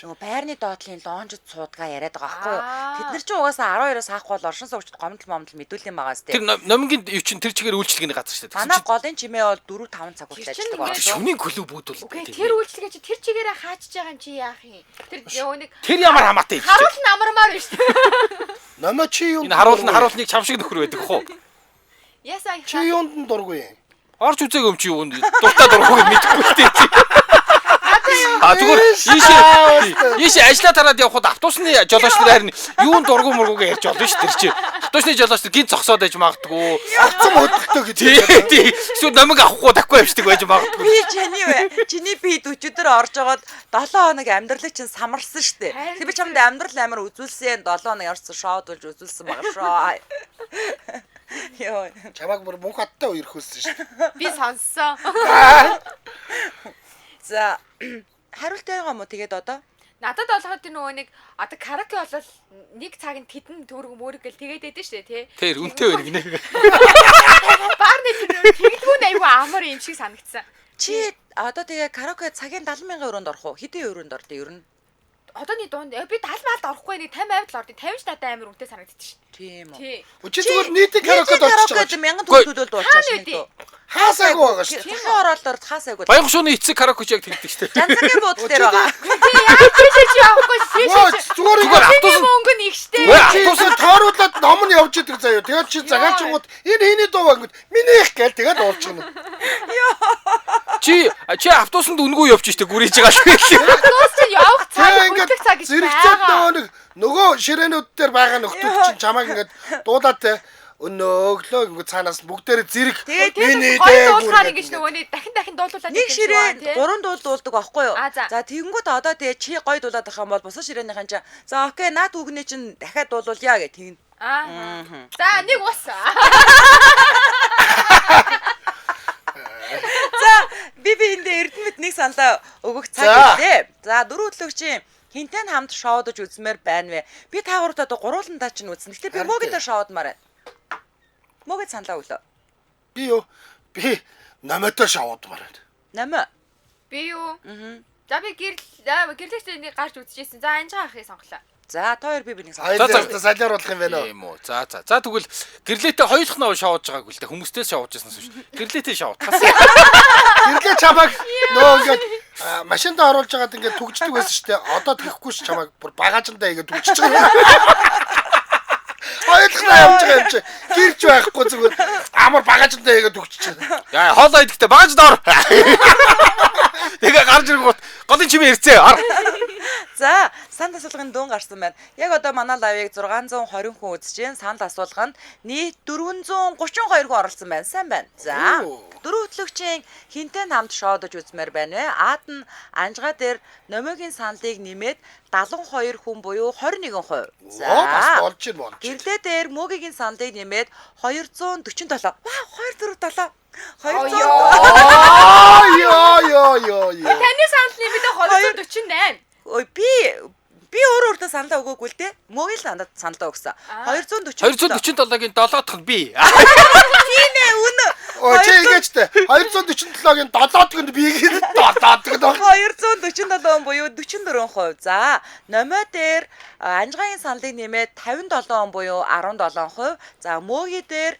юм нөгөө байрны доотлын лонжид суудгаа яриад байгаа байхгүй юу? Аа. Тэд нар чи угаасаа 12-оос хаахгүй бол оршин суугчд гомдол момдол мэдүүлэн байгаа сте. Тэр номингийн юу чин тэр чигээр үйлчлэгээний газар шүү дээ. Манай голын чимээ бол 4 5 цаг хүртэл Тэр чинь ажилладаг байгаа Тэр шүү. шөнийн клубүүд бол Үгүй тэр үйлчлэгээ чи тэр чигээрээ хаачж байгаа юм чи яах юм? Тэр нөгөө нэг Тэр ямар хамаатай юм чи. харуул нь амармаар байна шүү дээ. Номоо чи юунд Энэ харуул нь харуулныг чам шиг нөхөр байдаг хөө. Ясаа Чи юунд нь дургүй юм? Орж үзээгүй юм чи юу дуртай дургүйг мэдэхгүй л дээ. А зүгээр ийшээ ажиллаа тараад явхад автобусны жолооч нар харин юун дургу мургууг ярьж болно шүү тэр чи. Автобусны жолооч нар гин зогсоод байж магадгүй. Авцсан хөдөлтөө гэж. Тий, тий. Эсвэл номиг авахгүй такгүй явчихдаг байж магадгүй. Би чиний вэ? Чиний бид өчигдөр орж агаад 7 хоног амьдралыг чинь самарсан штэ. Харин Тэг би чамд амьдрал амар үзүүлсэн 7 хоног ярьсан шоудулж үзүүлсэн байгаа шүү. Йоо. Чамааг бүр мөнх аттай үерхүүлсэн шүү дээ. Би сонссон. За хариулттай байгаа юм уу тэгээд одоо? Надад болохоор тэр нөгөө нэг одоо караоке бол нэг цаг нь тэдэн төгрөг мөрөг гэл тэгээд байдэн шүү дээ тий. Тэр үнэтэй байна гинэ. Баарны тэр тэгэлгүй нь айгүй амар юм шиг санагдсан. Чи одоо тэгээ караоке цагийн 70 мянган өрөөнд орох уу? Хэдэн өрөөнд ордоо ер нь? Одооний дунд би 70 малд орохгүй нэг 50 авд л ордیں۔ 50 ч надад амар үнэтэй санагдчих шин. Тийм үү. Тий. Чи зүгээр нийтийн караокед очиж байгаа. Караокед 1000 төгрөг төлөөл дуулчихсан Хаана нэг дөө. Хаасаагүй байгаа шүү дээ. Захын ороолоор хаасаагүй. Баян хошууны эцэг караоке яг тэгдэг шүү дээ. Жанцгийн буудлын дээр байгаа. Тий яа чи чи чи явахгүй чи Йоо чи. зүгээр Зүгээр ингэ автобус Мөнгө нь их штэ. Үгүй, чи автобусыг тооруулаад ном нь явж идэг заяа. Тэгээд чи загaalчингууд энэ хэний дуу вэ гэнгүүт минийх гээл тэгээд уулчихна. Чи автобусанд үнгүй явж штэ гүрийж байгаа л. Автобус чинь явах цаг, Тэгээ ингээд хөдлөх цаг гэж зэрэгцээд байгаа. нөгөө нэг нөгөө ширээнүүд дээр байгаа нөхдүүд чинь чамайг ингээд дуулаад те өнөөглөө ингээд цаанаас бүгдээрээ зэрэг Тэгээд миний Хоёр дээр дуулахаар ингэж нөгөөний дахин дахин дуулуулаад Нэг идэх юм шиг ширээ байна, тий? гурван дуул дуулдаг байхгүй юу? А, за. За тэгэнгүүт одоо тэгээ чи гой дуулаад ах юм бол бусад ширээнийхэн чинь за окей наад үгний чинь дахиад дуулуулъя гэх тэгнэ. Аа. За нэг ус. За би биэндээ Эрдэнэт нэг саналаа өгөх цаг За. ирлээ. За дөрөв хөтлөгчийн хинтэн хамт шоудож үзмээр байна вэ? Би та гуравт одоо гурвууландаа чинь үзнэ. Гэтэ би Харин мөөгөд тий. шоудмаар байна. Мөөгөд саналаа өглөө. Би юу? Би номтой шавуудмаар байна. Намаа. Би юу? За би гэрэл гэрлэгчтэй нэг гарч үзчихсэн. За анжгаа ахыг сонголоо. За та хоёр би бинийг сонголоо. За, Хоёулаа за. салиар болох юм байна уу? Тийм үү. За за. За тэгвэл гэрлээтэй хоёулах нь шоуж байгаагүй л дээ. Хүмүүстэй шоуж байсан шүү. Гэрлээтэй шоудахаас. Гэрлээ чамайг нөө ингээд машиндаа оруулж байгаад ингээд түгждэг байсан шүү дээ. Одоо тэхгүй ш чамайг бүр багаажандаа ингээд түгжиж байгаа. Хоёулахнаа явж байгаа юм чи. Гэрч байхгүй зүгээр амар багаажандаа ингээд түгжиж байгаа. Яа, хоолоо идэхдээ багаж доор. Тэгээ гарч ирэнгүүт голын чимээ ирцээ. Ар. За, санал асуулгын дүн гарсан байна. Яг одоо манай лавыг 620 хүн үзэж байна. Санал асуулганд нийт 432 хүн оролцсон байна. Сайн байна. За, Оо. дөрөв хөтлөгчийн хинтэн хамт шоудож үзмээр байна вэ? Аад нь анжгаа дээр номогийн саналыг нэмээд 72 хүн буюу 21%. За. Оо бас болж ийн болж. ийн. Гэрлээ дээр мөгийн саналыг нэмээд 247. Вау, 247. 200 Аа ёо ёо ёо ёо. Таны санал нэмээд 248. Ой би өөр өөртөө саналаа өгөөгүй л дээ. Мөгийн л надад саналаа өгсөн. 247. 247-гийн 7 дахь нь би. Тийм ээ, үнэ. Оо чи ингэж тэ 247-гийн 7 дахь нь би гин 7 дахь нь. 247 буюу 44%. За, номой дээр анжгагийн саналыг нэмээд 57 буюу 17%. За, мөөги дээр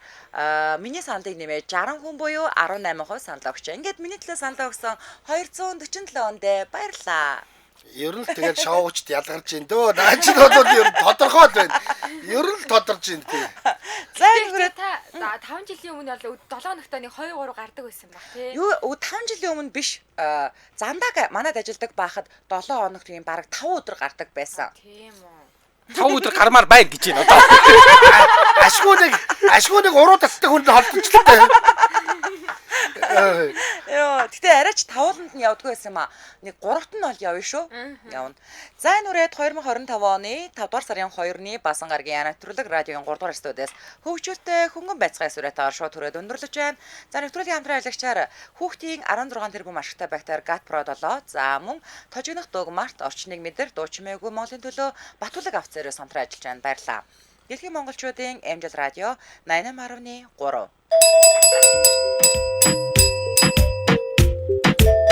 миний саналыг нэмээд 60 хүн буюу 18% саналаа өгчээ. Ингээд миний төлөө саналаа өгсөн 247 хүндээ баярлалаа. Ер нь л тэгээд шоугчд ялгарч ин дөө. Наа чи бол ер нь тодорхой л байна. Ер нь л тодорч ин тий. За, энэ Тэгэхээр хүрээд та 5 жилийн өмнө бол 7 хоногт нэг 2 3 гардаг байсан баг тий. Юу 5 жилийн өмнө биш. Зандаг манад ажилладаг байхад 7 хоногт ийм бараг 5 өдөр гардаг байсан. Тийм үү. 5 өдөр гармаар байна гэж байна одоо. Ашгүй нэг уруу татдаг хүнд холдчихлоо. Йоо, гэтээ арайч тавууланд нь явдгүй байсан юм аа. Нэг гуравт нь бол явна шүү. Явна. За энэ үрээд 2025 оны 5 дугаар сарын 2-ны Басан гарагийн нэвтрүүлэг радиогийн 3 дугаар студиэс хөгжүүлтэй хөнгөн байцгаая сүрэтээр шууд хүрээд өндөрлөж байна. За нэвтрүүлгийн хамтран ажиллагчаар хүүхдийн 16 тэрбум ашигтай багтаар GAT Pro 7, за мөн тожигнох дөг март орчныг мэдэр дуу чимээгүй Монголын төлөө Батүлэг авцаараа самтран ажиллаж байна. Баярлалаа. Дэлхийн монголчуудын MJL радио 88.3.